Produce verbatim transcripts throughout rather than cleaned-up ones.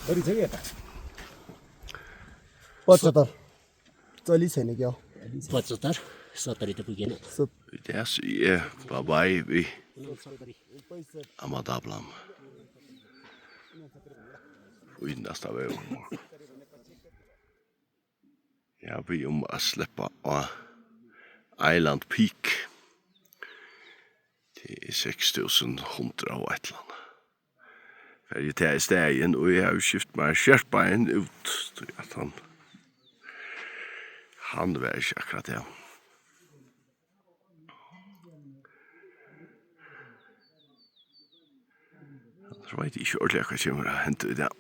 What is it? What is it? Tað er lýsandi, ja. Tað er lýsandi. Tað er lýsandi. Tað er lýsandi. Tað er lýsandi. Tað er lýsandi. Tað er bye bye við Amadablam. Í næsta veg. Eg havi biðið um at sleppa á Island Peak. Tað er seks túsund hundrað og eitt ella annað. Fari eg tað í staðin, og eg havi skift mær skerpan út, tí at hann, hann var ikki akkurát, ja. Annars veit eg ikki ordiliga, hvat kemur at henda í dag.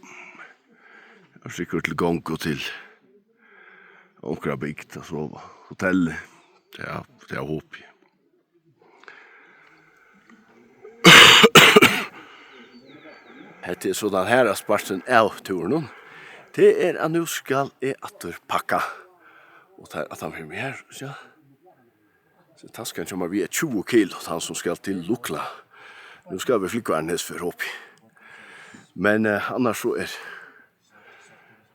Eg havi sikkurt til gongu til onkra bygd at sova. Hotell, ja, tað hopi eg. Hetta er so tann harðasti parturin av túrinum. Tað er, at nú skal eg aftur pakka. Og tað er aftan fyri meg her, so. So taskan hjá mær veigur tjúgu kilo, tann sum skal til Lukla. Nú skal vit flúgva hesum ferð, hopi eg. Men, eh, annars so er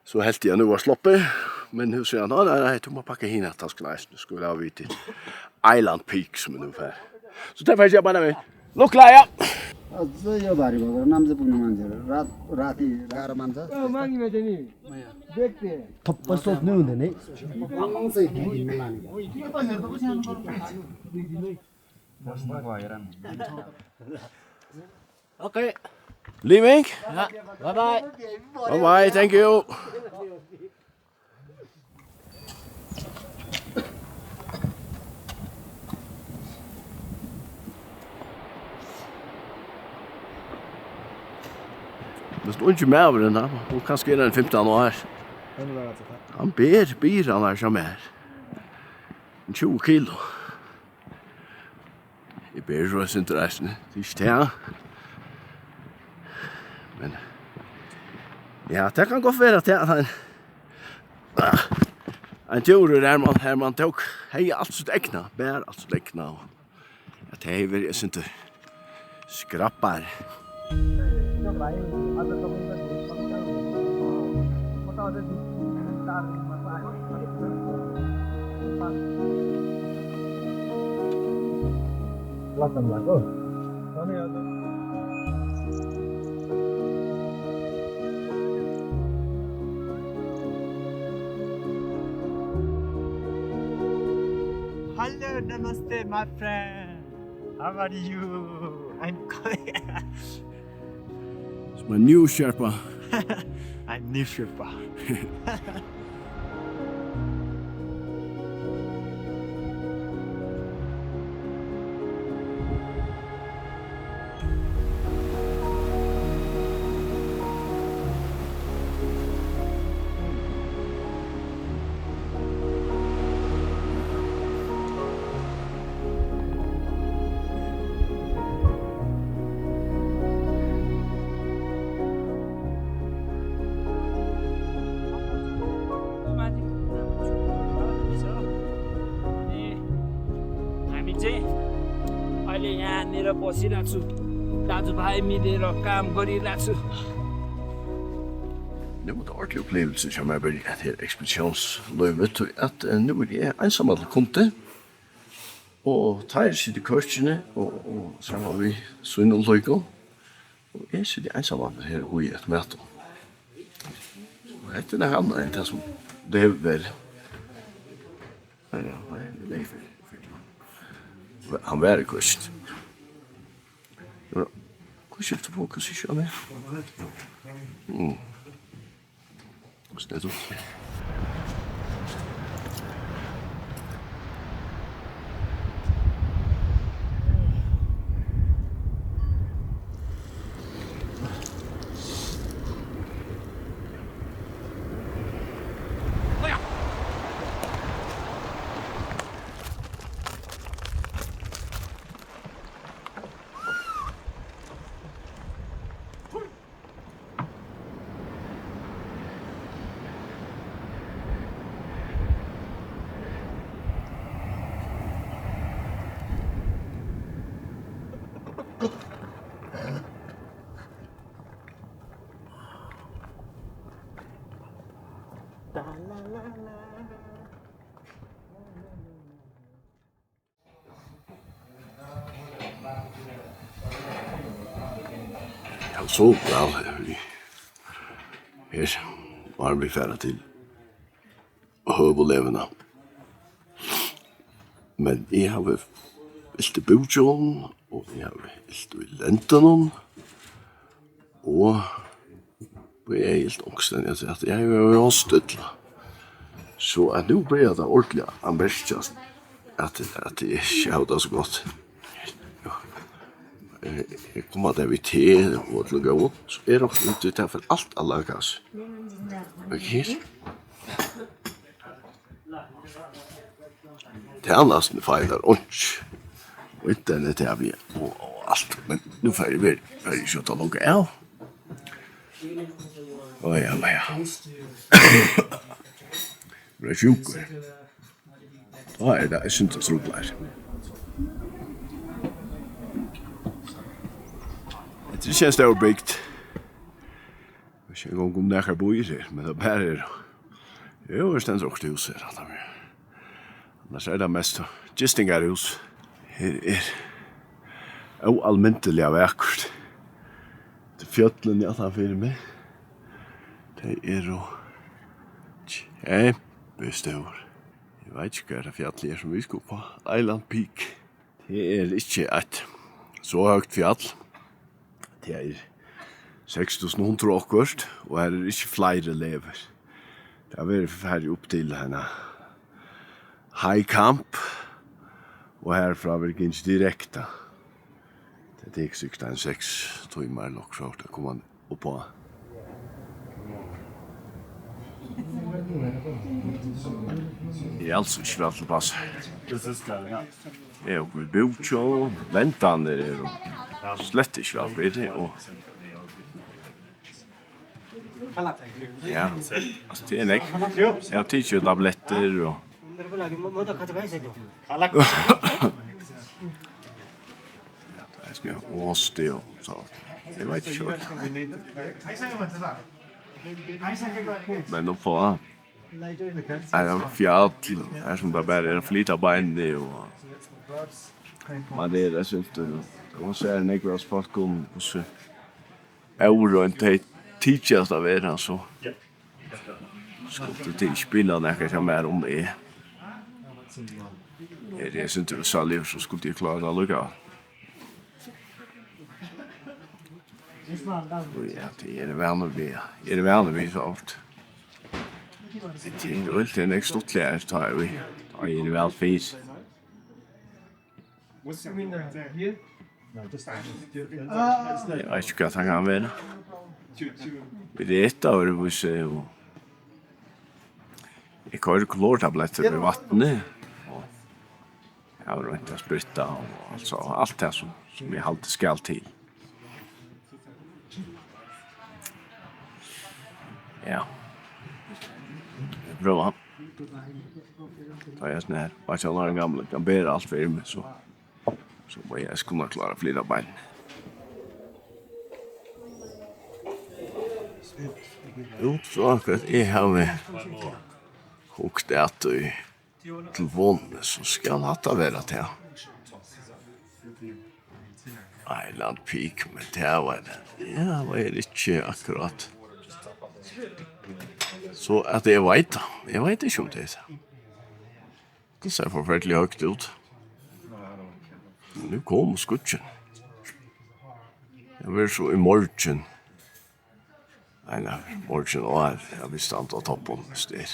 So helt eg, at nú var sloppið, men nú sigur hann, «Nei, nei, nei, tú má pakka hina taskuna eisini, skulu vit hava við til Island Peak, sum er nú fær.» So tað fær eg bara við. Lukla, ja. अझै यो भारी भएको नाम चाहिँ पुग्नु मान्छेहरू रात राति गाह्रो मान्छ। माघीमा चाहिँ नि देख्थे। थप्पै सोध्नु हुँदैन है। Okay. Leaving? Ja, bye bye. Bye bye, thank you. Mest ungi maðurin, hann, og kanska er hann fimtan ár. Hann ber byrðarnar hjá mær. Tjúgu kilo. Eg beri so eitt sindur eisini, tað er ikki tað. Men, ja, tað kann gott vera, at tað er ein, ah, ein túrur, har man, har man tók, hevði alt sítt egna, bar alt sítt egna, og at tað hevði verið eitt sindur skrappari. Hello, namaste, my friend. How are you? I'm coming. It's my new Sherpa. I'm new Sherpa. अनि हामी चाहिँ अहिले यहाँनिर बसिरहेको छु, दाजुभाइ मिलेर काम गरिरहेको छु। Nú er tað ordiliga uppliving hjá mær at byrja hetta her ekspeditiónslívið, tí at, eh, nú eri eg einsamallur kundi, og teir sita í køkinum og, og saman við sínum líkum, og eg siti einsamallur her og eri at mata. Og hetta er nakað annað enn tað sum tað hevur verið. Ja, ja, nei, nei, nei. Hann var í køkinum. Ja, hvat skilti tú, hvat skilti hann er? Mm. Snett upp. Ja, so væl, her, her var vit fara til høvuðsleguna. Men eg havi ilt í búkinum, og eg havi ilt í lendinum, og, og eg havi ilt onkustaðni, at, at eg havi host illa. So at nú byrjar tað ordiliga at merkjast, at, at eg ikki havi tað so gott. Eh, eg kom at tað við te og øllum góðum, so er nokk út í tað, for alt at lagast. Og her. Tænastan feilar einki. Og internetið havi eg og, og alt. Men nú fari eg ver, fari eg skjótt at logga av. Ó ja, ó ja. Verða sjúkur. Tá er tað eitt sindur trupult. Hetta er ikki ein stór bygd. Eg veit ikki eingong um nakar býr her, men tað bara er. Jú, her stendur okkurt hús her, aftan við. Annars er tað mest gistingarhús. Her er óalmindiliga vakurt. Hetta er fjøllini aftan fyri meg. Tey eru kjempestór. Eg veit ikki, hvat hetta fjallið er, sum vit skulu uppá. Island Peak. Tað er ikki eitt so høgt fjall. Tað er seks túsund hundrað og okkurt, og her er ikki fleiri legur. Tað verður farið upp til hana High Camp, og herfrá verður gingið direkta. Tað tekur sikkurt ein seks tímar ella okkurt at koma uppá. Eg eri als ikki væl tilpassur. Eg eri uppi í búkinum, lendarnir eru slett ikki væl fyri, og ja, altso, tað er nógv. Eg havi tikið tablettir og Ja, tað er sum, ja, ost og so. Eg veit ikki hvat. Men uppá er ein fjall, her sum tað bara er at flyta beinini og man er, eg synist, og man sær nógv av fólkum, hvussu óroynd tey tykjast at vera, so skuldu tey ikki bilað nakað hjá mær um eg. Er eg sindur særligur, so skuldi eg klára tað allíkavæl. Og ja, tað eri eg vanur við. Eg eri vanur við so oft. Tað er øgiliga nógv stuttligari, tá eg, tá eg eri væl fyri. Eg veit ikki, hvat hann kann vera. Vit eta øðrvísi, og eg koyri klortablettir við vatni, og eg havi roynt at spritta, og altso, alt tað sum, sum eg haldi skal til. Ja. Eg prøvi. Tá eg eri sånn her, veit ikki, hann er ein gamal, kann bera alt fyri meg, so, so má eg eisini kunna klára at flyta bein. Út frá hvat eg havi hugt at í telefonini, so skal hatta vera tað. Island Peak, men tað var tað. Ja, var ikki akkurát. So at eg veit tað. Eg veit ikki um tað er tað. Tað sær forferdiliga høgt út. Nú kom skýggin. Tað verður so í morgin. Nei, nei, morgin og her, ja, vit standa á toppinum, hvis tað er.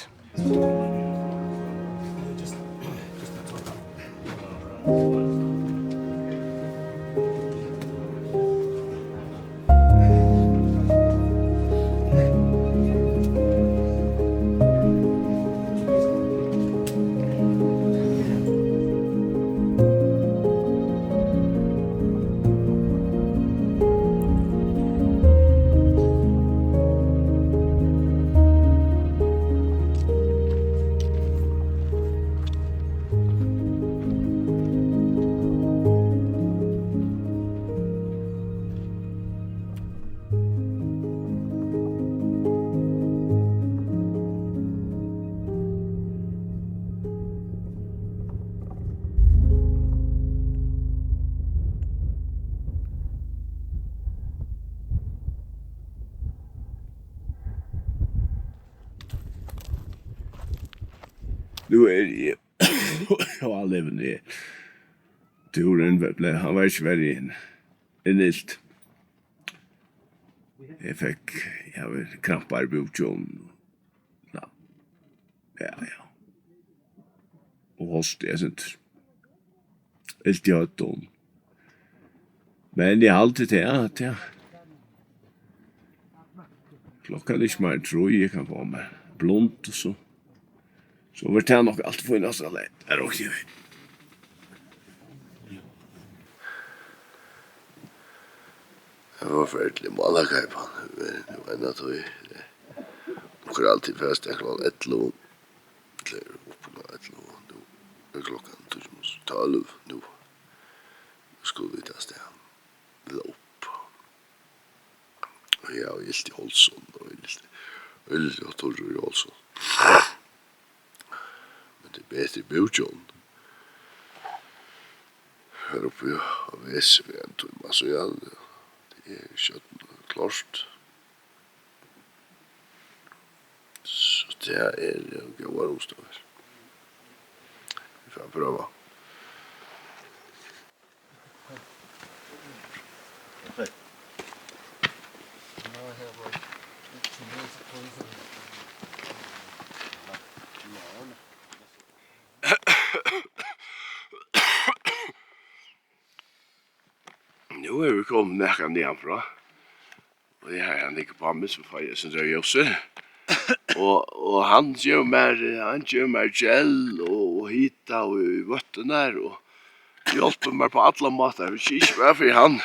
Nú eri eg á livni. Túrurin ble-, hann var ikki verri enn, enn ilt. Eg fekk, ja, krampar í búkin. Ja. Ja, ja. Og hosti, eg syntes. Ilt í høvdinum. Men eg haldi tað, at tað. Klokkan er ikki meir enn trý, eg kann fáa mær blund og so. So verður tað nokk alt fínasta leið. Har rokni eg við. Tað var forferdiliga málakeipan, men nú enn at tí. Hon koyrir altíð fast klokkan ellivu. Tey eru uppi klokkan ellivu, nú er klokkan tíggju minuttir í tólv, nú skulu vit avstað. Ella upp. Og eg havi ilt í hálsin, og ilt, og ilt í hálsin. Men tað er betri í búkin. Her uppi á vesi við ein tíma, so ja, tað er skjótt klárt. So tað er, eh, góðar umstøður. Vit fara at prøva. Nú eru vit komin nakað niðanfrá. Og eg havi hann ikki uppá meg, so fái eg eitt sindur av ljósi. Og, og hann gevur mær, hann gevur mær gel og, og hita og í vøttirnar og hjálpir mær á allar mátar. Hvis ikki var fyri hann,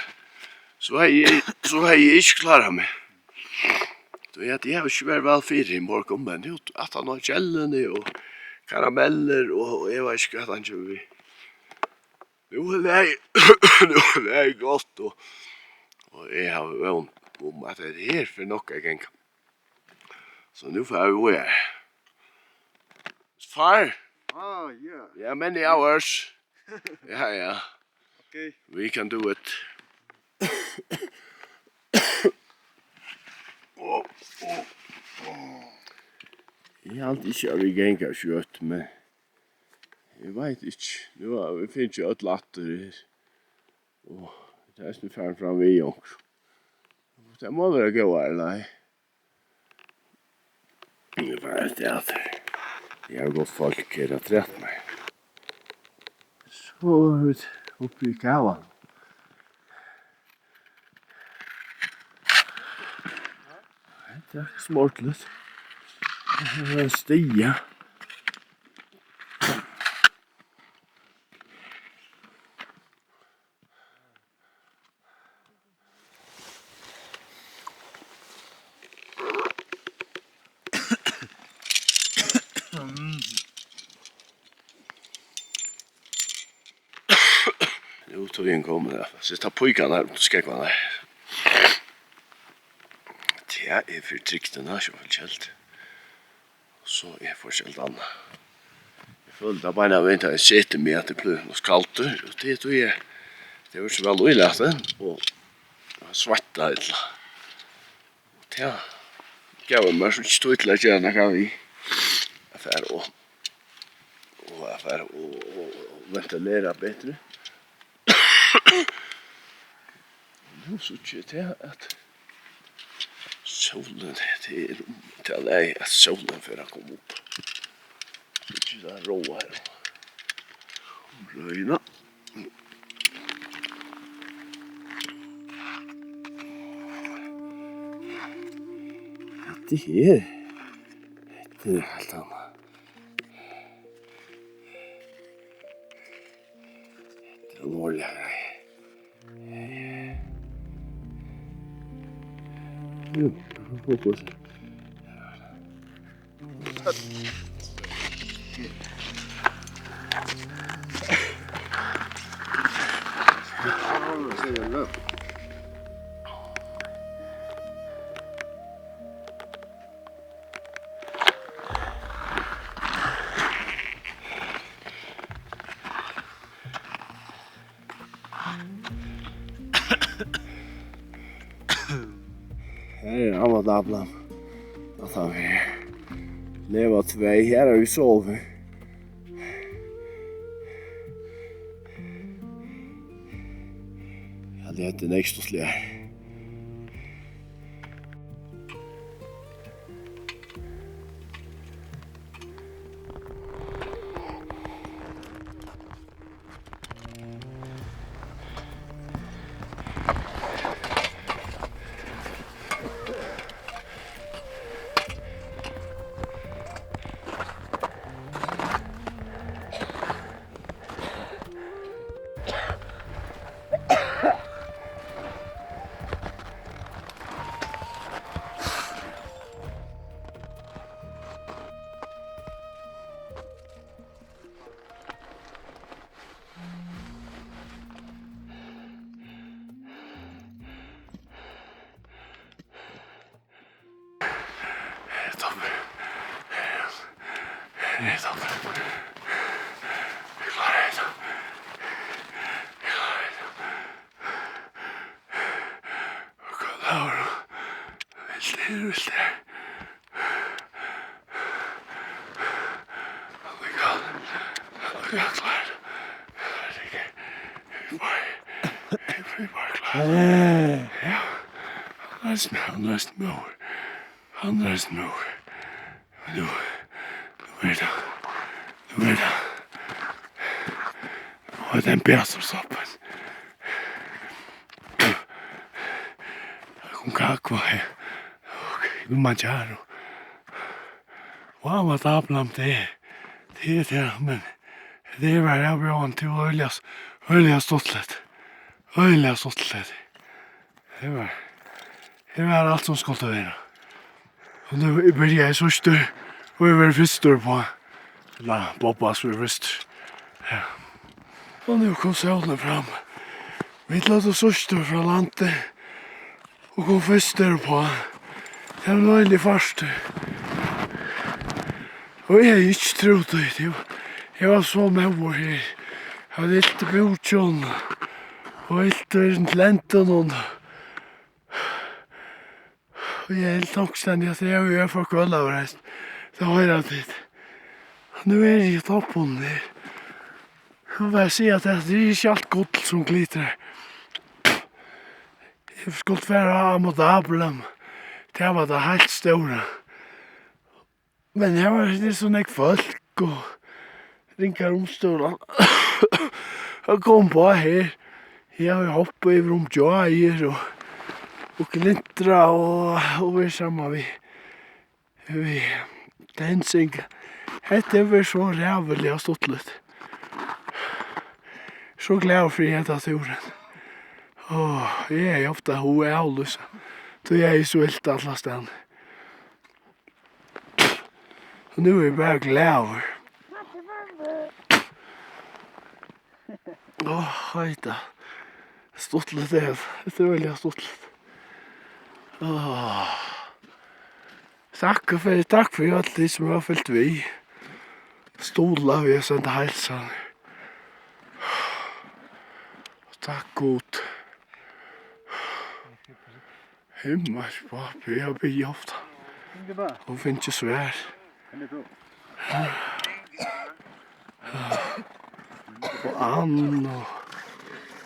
so hevði eg, so hevði eg ikki klárað meg. So eg, eg havi ikki verið væl fyri í morgun, men nú, at hann hevur gelini og karamellir og, og eg veit ikki, hvat hann kemur við. Nú er lagið, nú er lagið gott, og, og eg havi vón um, at hetta her fer nokk at ganga. So nú fara vit víðari. Far? Ah, yeah. Yeah, many hours. Ja, ja. Okay. We can do it. Eg haldi ikki, at vit ganga skjótt, men eg veit ikki. Nú hava vit fingið øll aftur her. Og tað er eisini farin fram við onkrum. Tað má vera góðari leið. Eg fari eftir at eg havi gott fólk her afturat mær. So eru vit uppi í kavanum. Hetta er smátligt. Her er ein stiga. Nú er tíðin komin at seta píkarnar undir skógvarnar. Tað er fyri trygdina, sjálvfylgj. Og so er fortsatt annað. Eg føli tað beinanvegin, tá eg seti meg, at eg blívi kaldur, og tað er tí eg, tað er so væl ílatin, og eg sveitti illa. Og tað gav mær so ikki tíð til at gera nakað við. At fara og, og at fara og, og, og ventilera betri. Nú síggi eg tað, at sólin, tað er um tað lagið, at sólin fer at koma upp. Síggi tað ráar her um røðina. Hetta her, hetta er heilt annað. Hetta er alvorliga greiðir. Jú, fokus. Her er annað daplan. Aftan fyri. Leva tvey, her er vit sovið. Hetta er nógv stuttligari. Eg eri toppur. Eg eri toppur. Eg klári hetta. Eg klári hetta. Og hvat lagur? Vilt her, vilt her. Allíkavæl. Allíkavæl klár. Eg eri bara, eg eri bara klár. Ja. Hann reisir meg, hann reisir meg. Hann reisir nú. Nú, nú er tað. Nú er tað. Nú er tað ein betur stoppin. Con Cacua, eh, Kilimanjaro. Wow, hvat er tað, tað er tað, men tað var avbjóðandi og øgiliga, øgiliga stuttligt. Øgiliga stuttligt. Tað var, tað var alt sum skuldi vera. Og nú byrjaði eg síðstur, og eg var fyrstur uppá. Ella Bobbas var fyrstur. Ja. Og nú kom sólin fram. Vit løgdu síðstur frá landi og kom fyrstur uppá. Tað var ein øgiligur fastur. Og eg hevði ikki trúð tí. Eg var, eg var so móður her. Eg hevði ilt í búkinum og ilt í lendinum. Og eg helt onkustaðni, at eg, eg fór køla av reisn. Tað hoyra tit. Nú eri eg á toppinum her. Nú vil eg siga, at tað er ikki alt gull sum glitrar. Eg skuldi fara á Amu Dablam. Tað var tað heilt stóra. Men her var tað so nógv fólk og ringar umstøður at koma uppá her. Eg havi hoppað yvir um gjáir og, og klintrað og, og verið saman við, við Tenzing. Hetta hevur verið so ræðuliga stuttligt. So glaður fyri hetta túrin. Áh, eg hevði ofta hug at avlýsa, tí eg hevði so ilt allastaðni. Og nú eri eg bara glaður. Áh, heita. Stuttligt er hetta. Hetta er øgiliga stuttligt. Áh. Takk fyri, takk fyri øll tit sum hava fylgt við. Stuðlað við at senda heilsan. Takk Gud. Himmals pápi, eg havi biðið ofta og fingið svar. Og Ann og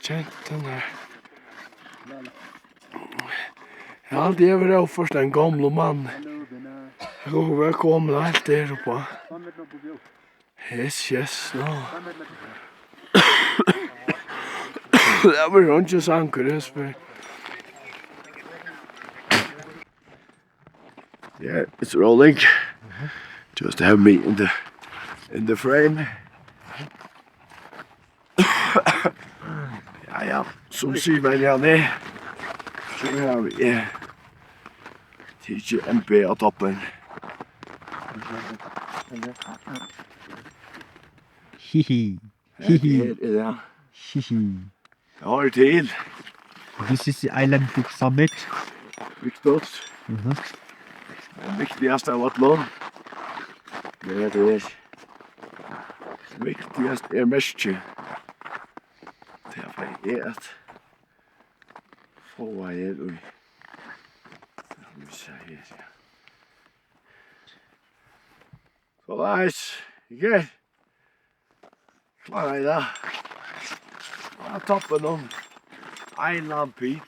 genturnar. Eg haldi, eg vil hava ført ein gomlum mann. Eg kann vera komin heilt der uppá. Yes, yes, no. Tað var eingin sangur, eg spyr. Yeah, it's rolling. Just have me in the, in the frame. Ja, ja, sum sigur man ja, nei. So hava vit, eh, tikið M B á toppin. Hihi. Her er, er tað. Hihi. Tað hoyrir til. This is the Icelandic summit. Viktigt. Mhm. Tað viktigasta av øllum. Tað er, tað er viktigast er merkið. Tað fái eg at fáa her í. Lat meg síggja her, ja. Soleiðis. Ikki? Kláraði tað. Á toppinum. Island Peak.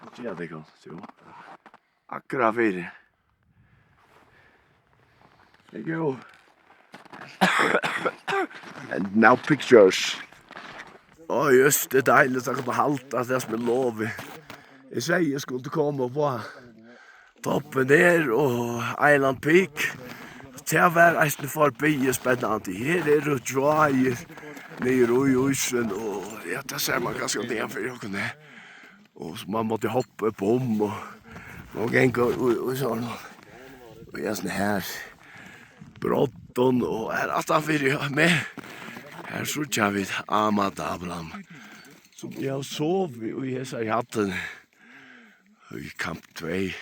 Nú síggja tey, kanska, jú. Akkurát fyri. Thank you. And now pictures. Ó, jøss, tað er deiligt at kunna halda tað sum eg lovi. Eg segði, eg skuldi koma upp á toppin her og Island Peak. Tað var eisini forbi spennandi. Her eru tráðir niður í ísin, og ja, tað sær mann kanska niðan fyri okkum her. Og so mann mátti hoppa upp um, og nú ganga í, í sovorðnum, í ein sovorðnum her broddum, og her aftan fyri meg, her síggja vit Amadablan, sum eg havi sovið í hesari hæddini í Camp tvey.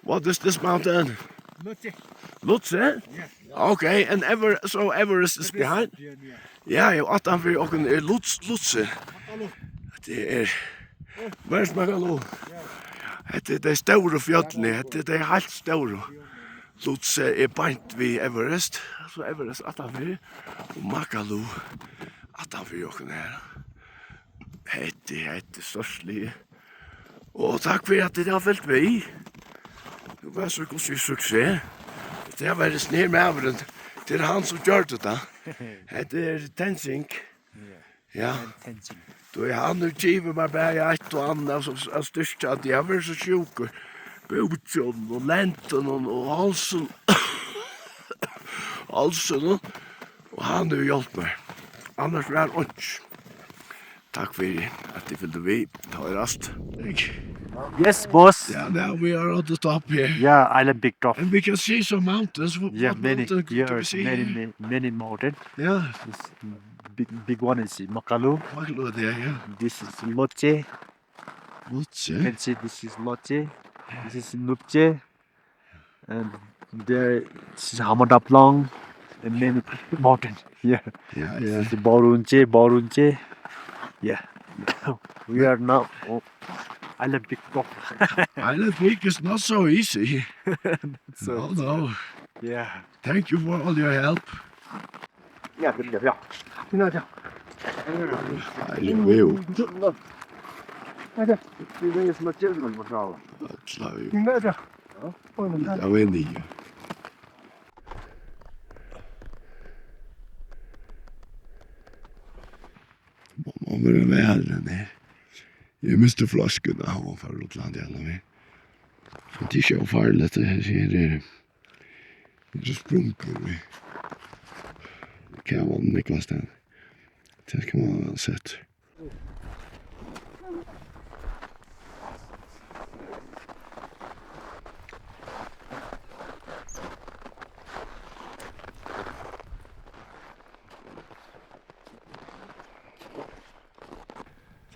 What is this mountain? Lhotse. Lhotse? Yeah. Okay, and Ever-, so Everest is behind? Yeah, yeah. Ja, ja, aftan fyri okkum er Lhotse, Lhotse. Hetta er Mount Makalu. Hetta er tey stóru fjøllini, hetta er tey heilt stóru. Lhotse er beint við Everest, so Everest aftan fyri, og Makalu aftan fyri okkum her. Hetta, hetta er stórsligið. Og takk fyri at tit hava fylgt við. Nú var so hvussu suksess. Tað var hesin her maðurin. Tað er hann sum gjørdi tað. Hetta er Tenzing. Ja. Tenzing. Tú, hann hevur givið mær bæði eitt og annað av, av styrki, at eg havi verið so sjúkur. Búkin og lendin og hálsin. Hálsin. Og hann hevur hjálpt mær. Annars var einki. Takk fyri at tit fylgdu við. Tá er rætt. Thank you. Yes, boss. Yeah, now we are on the top here. Yeah, Island Peak top. And we can see some mountains. What, yeah, what many, mountain could we see many, here? Many, many mountain. Yeah. This big, big one is Makalu. Makalu there, yeah. This is Lhotse. Lhotse. You can see this is Lhotse. This is Nuptse. And there is Hamadaplang, the main mountain. Yeah. Yeah, yeah. This is Borunche, Borunche. Yeah. We are now on Island Peak top. Island Peak is not so easy. So, no, no. Yeah. Thank you for all your help. Ja, ja, ja. Ja, ja. Deilig view. Ja, ja. Alla view. Ja, ja. Ja, men det. Má, má vera væl, den her. Eg misti fløskuna, hon var rullandi alla veg. Men tað er ikki ófarligt, tað her, her er, her er sprungur í kavan nógvastaðni. Tað skal man væl sett.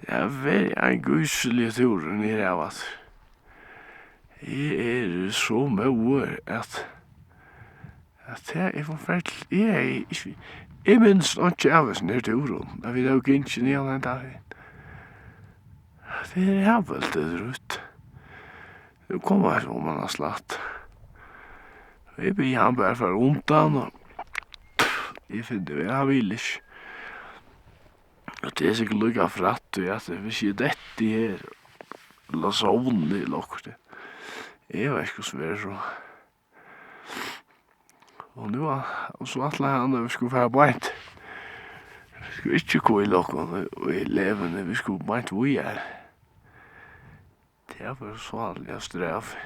Tað hevur verið ein gísiligur túrur niðan aftur. Eg eri so móður, at, at tað er forferdiligt. Eg hevði ikki, eg minnist einki av hesum her túrum, at vit hava gingið niðan henda vegin. Tað er havhøgt, tað er røtt. Nú koma vit oman á slætt. Eg biði hann bara fara undan, og eg finni út av, hann vil ikki. Og tað er sikkurt líka frægt, tí at viss eg detti her, ella sovni, ella okkurt, eg veit ikki, hvussu verður so. Og nú, og so ætlaði hann, at vit skulu fara beint. Vit skulu ikki hvíla okkum í, í leguni, vit skulu beint víðari. Tað var sáliga strævið.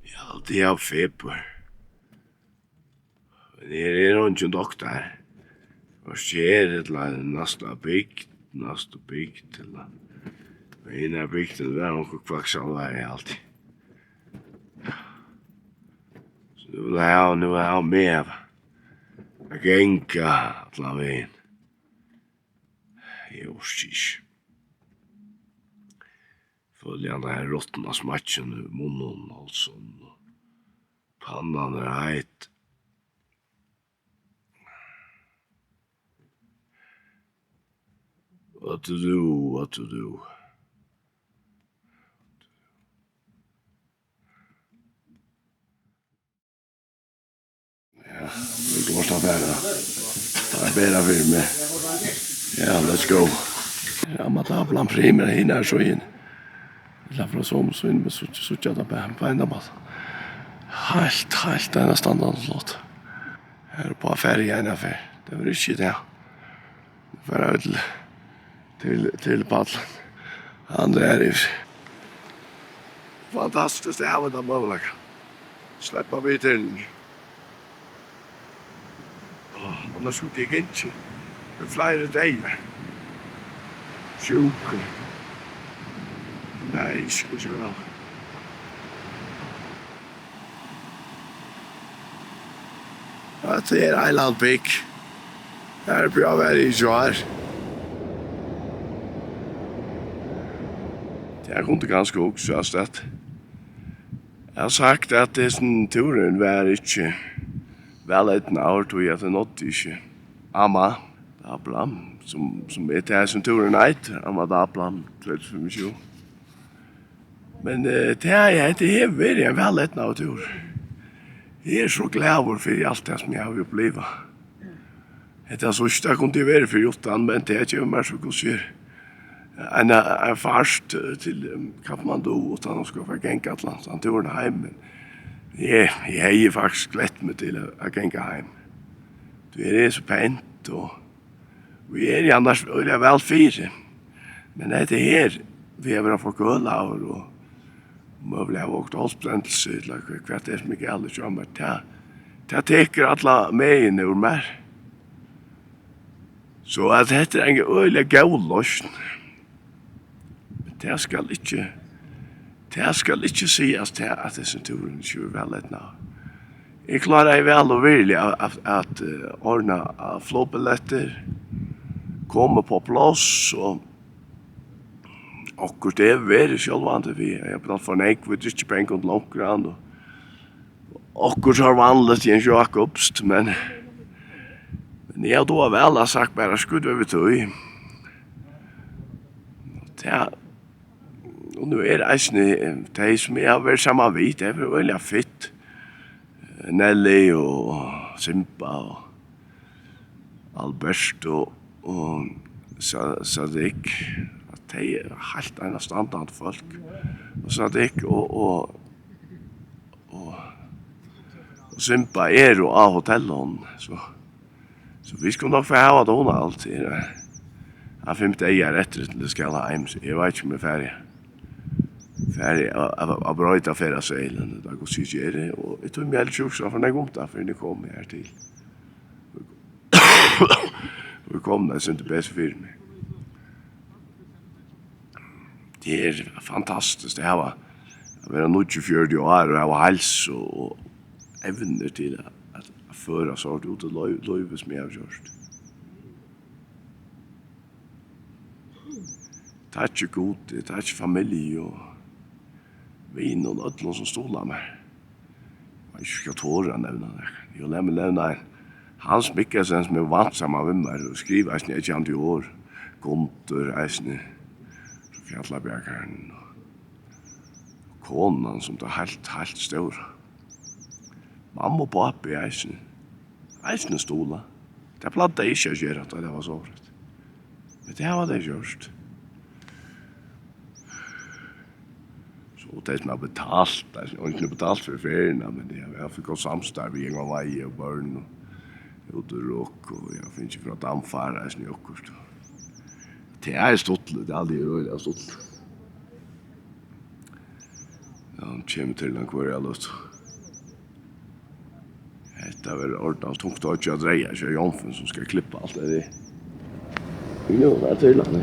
Eg haldi, eg havi fepur. Men her er eingin doktar. Hvørki her ella næsta bygd, næstu bygd, ella í hini bygdini var onkur kvakksalvari, eg haldi. So nú vil eg hava, nú vil eg hava meg at ganga allan vegin. Eg orki ikki. Føli hann har rotna smakkin í munninum, altso. Pannan er heit. What to do, what to do? Ja, nú er klárt at fara. At bera fyri meg. Ja, let's go. Her er Amma Dablan frá hinari síðuni. Ella frá somu síðuni, men síggja, síggja tað bara beinanvegin. Heilt, heilt einastandandi flott. Her er bara ferja eina ferð. Tað var ikki tað. Nú fara vit til, til, til Pallin. Hann er yvir. Fantastiskt at hava henda møguleikan. Sleppa við til. Áh, annars skuldi eg gingið í fleiri dagar. Sjúkur. Nei, ikki so væl. Hatta er Island Peak. Har bleiv eg í gjár. Tað kundi kanska hugsast, at eg havi sagt, at hesin túrurin var ikki væl eydnaður, tí at eg náddi ikki Amma Dablan, sum, sum er tað, sum túrurin eitur, Amma Dablan tvey túsund og fimmogtjúgu. Men, eh, tað, ja, hetta hevur verið ein væleydnaður túrur. Eg eri so glaður fyri alt tað, sum eg havi upplivað. Hetta síðsta kundi eg verið fyri uttan, men tað gevur mær so, hvussu er, ein, ein fart, eh, til, em, Kathmandu uttan at skula fara at ganga allan tann túrin heim, men eg, eg hevði faktiskt glett meg til at, at ganga heim. Tí her er so pent, og Og eg eri annars øgiliga væl fyri. Men hetta her, við at vera forkølaður og møguliga hava okkurt hálsbetendilsi, ella hvat, hvat er sum er galið hjá mær, tað, tað tekur alla megina úr mær. So at hetta er ein øgiliga góð loysn. Men tað skal ikki, tað skal ikki sigast, tað, at hesin túrurin ikki verður væleydnaður. Eg kláraði væl og virðiliga at, at, at, eh, ordna, eh, flogbillettir, koma upp á pláss, og okkurt er verið sjálvandi við, eg havi betalt for nógv í drykkjupengum til onkran, og okkurt har vanligt, Jens Jakobst, men, men eg havi dugað væl at sagt bara, skít við tí. Tað, og nú er eisini, eh, tey, sum eg havi verið saman við, tey eru øgiliga fitt. Nelly og Simba og Albert og, og Sa-, Sadiq. At tey eru heilt einastandandi fólk. Og Sadiq og, og, og, og Simba eru á hotellinum, so, so vit skulu nokk fara at hava tað hugnaligt. Tað er, eh, fimm dagar eftir til eg skal heim, so eg veit ikki, um eg fari, fari at, at, at broyta ferðaseðilin, ella hvussu eg geri, og eg tími helst ikki hugsa for nógv um tað, fyrr enn eg komi her til. Og eg komi, tað er sindur betri fyri meg. Tað er fantastiskt at hava, at vera níggjuogfjøruti ár og hava heilsu og evnir til at, at, at føra seg út í lív-, lívið, sum eg havi gjørt. Takki Gudi, takki familju og vinum, øllum sum stuðla mær. Eg veit ikki, um eg skal tora at nevna nakran. Jú, lat meg nevna ein. Hans Mikkelsen, sum hevur vant saman við mær og skrivað eisini eggjaðandi orð. Gundur eisini, frá Fjallabjargaranum. Konan, sum tað heilt, heilt stóra. Mamma og pápi eisini. Eisini stuðla. Tað plagdu tey ikki at gera, tá tað var sovorðið. Men tað hava tey gjørt. So tey, sum hava betalt, eisini, eingin hevur betalt fyri feriuna, men eg havi, eg havi fingið gott samstarv við Jógvan Weihe og børn og Úti Rok, og eg havi fingið frá Damfar eisini okkurt. Tað er stuttligt, tað er aldri øgiliga stuttligt. Ja, hann kemur til hann hvørja løtu. Hetta verður ordnað tungt oyggja at reiða, ikki Jónfin, sum skal klippa alt tað her. Jú, tað er til hann.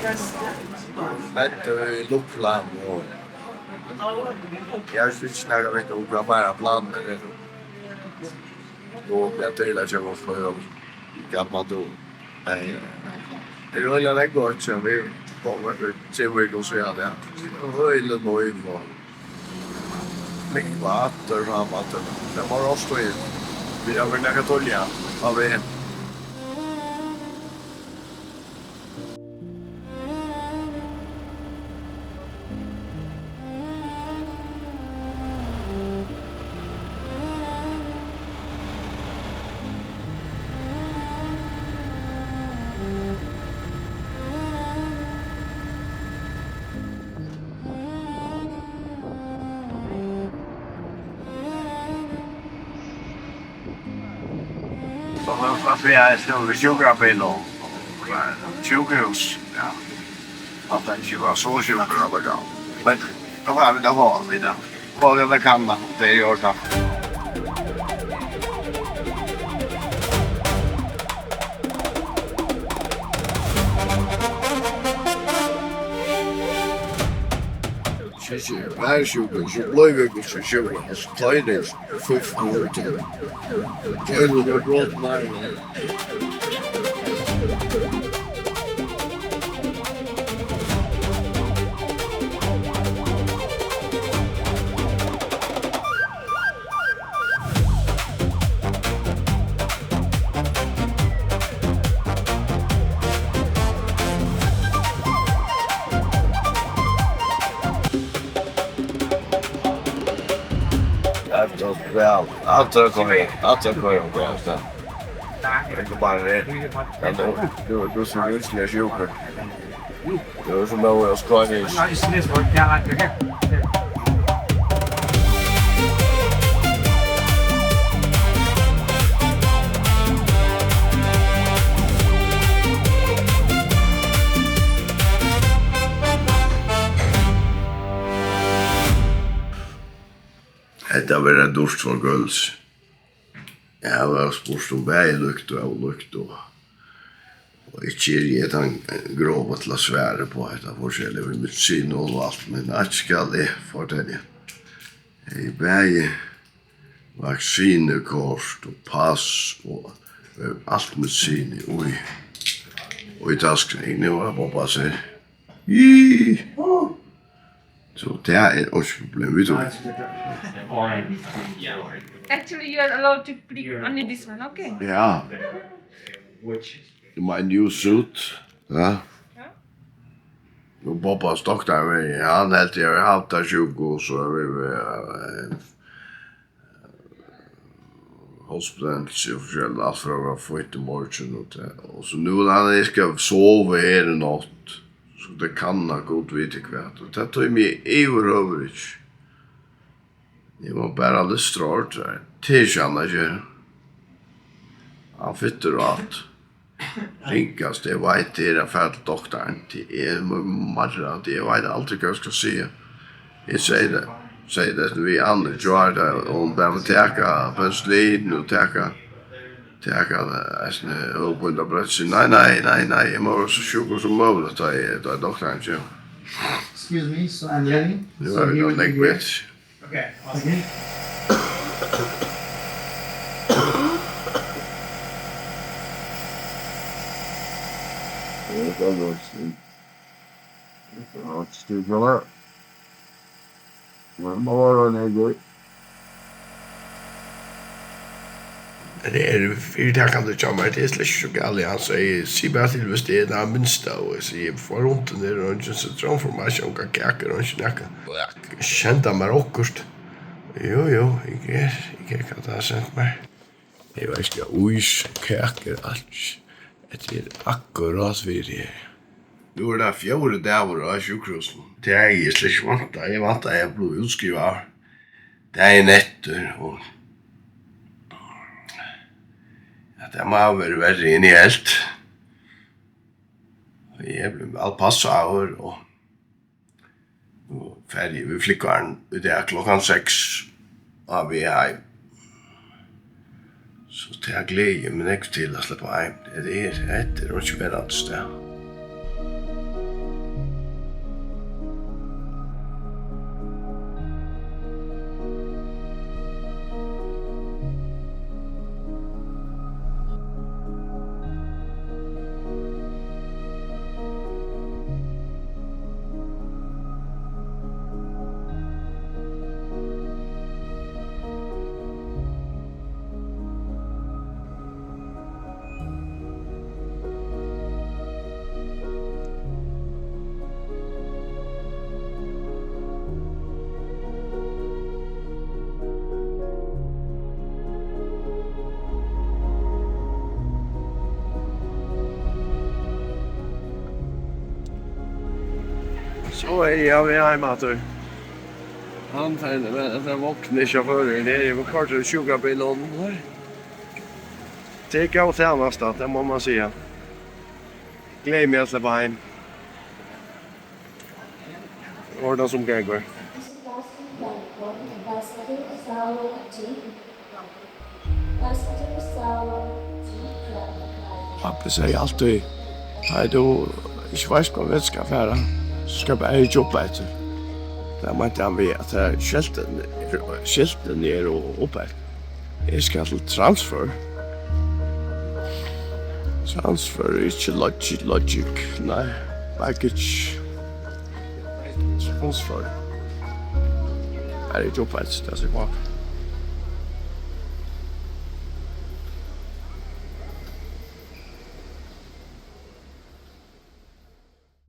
Hetta er Lukland, og eg havi ikki nakað vita um, hvat meira planir eru. Og hvat er tað, kemur frá gamla tú? Nei, tað er øgiliga nógv gott, sum vit koma til, til vit kunnu siga tað. Øgiliga nýtt, og mikið vatn, fram aftur. Tað var ofta í, vit hava nakað tolv, ja, har vi er. Og so fært við sjúkrabil og sjúkrahús, ja. At hann ikki var so sjúkur, at hann gav. Men nú hava vit tað gott, vit, ja. Og vit kanna, tað er í ordan. Ikki, ikki, vær sjúkur, so blíva vit ikki sjúkur, og so tá er tað fínt, og tað er brot, nei, nei. Alt er væl. Alt er gott. Alt er gott, ja, so. Tað er bara tað. Men tú, tú, tú sær út sum sjúkur. Tú ert sum móður á skáni. Hetta var eitt dýrt forgøls. Eg havi spurt um bæði líkt og ólíkt, og, og ikki eri eg tann gróvi til at svara upp á hetta forskelliga við medisin og alt, men eitt skal eg fortelja. Eg hevði bæði vaksinukort og pass og, eh, alt medisin í, í taskuni. Nú var babba sær. Í. So tað er einki problem, vit vita. Actually, you are allowed to click only this one, okay? Ja. My new suit, ja. Ja. Og babba stoktar meg, ja, hann helt eg havi havt tað sjúku, og so er við, eh, hospital, so forskelligt, alt frá at vera fínt í morgin og til, og so nú, hann, eg skal sova her í nátt, so tað kann, Gud viti hvat, og tað tími eg yvirhøvur ikki. Eg má bara lystra orð, tað er ikki annað at gera. Hann fittur og alt. Ringast, eg veit, tað er at fara til doktarin. Tað er marrandi, eg veit aldri, hvat eg skal siga. Eg segði tað, segði tað við Annu í gjár, tá hon bað meg taka penicillin og taka, taka eisini, og byrja at bremsa. Nei, nei, nei, nei, eg má vera so sjúkur sum møguligt, tá eg, tá doktarin kemur. Excuse me, so I'm ready. Nú er tað nógv betri. Okay, awesome. Okay. Tað er fyritakandi hjá mær, tað er slett ikki so galið. Hann segði: "Sig bara til, viss tað er tað minsta." Og eg sigi: "Eg fór runt, og tað er eingin sitrónfromasj, ongar kakur, eingin nakað." Og eg sendi mær okkurt. Jú, jú, eg ger, eg ger, hvat hann sent mær. Eg veit ikki, ís, kakur, alt. Hetta er akkurát fyri her. Nú er tað fjórði dagur á sjúkrahúsinum. Tað hevði eg slett ikki væntað. Eg væntaði, at eg bleiv útskrivaður dagin eftir, og at tað má hava verið verri, enn eg helt. Eg bleiv væl passaður, og Nú fari eg við flúgvaranum í dag klokkan seks á veg heim. So tað gleði eg meg nógv til, at sleppa heim. Hetta er, hetta er einki verandi stað. Nú eri eg heima aftur. Hann fær, men at hann vaknar ikki á føroyum. Her er koyrt í sjúkrabilum. Tað er góð tænasta, tað má man siga. Gleði meg at sleppa heim. Ordna sum gengur. Pápi segði altíð, tá ið tú ikki veitst, hvønn veg tú skalt fara, so skalt bara hyggja upp eftir. Tað meinti hann við, at tað er skeltini, skeltini eru upp eftir. Eg skal til transfer. Transfer er ikki logic, logic, nei, baggage. Transfer. Har er jobb, tað sær gott.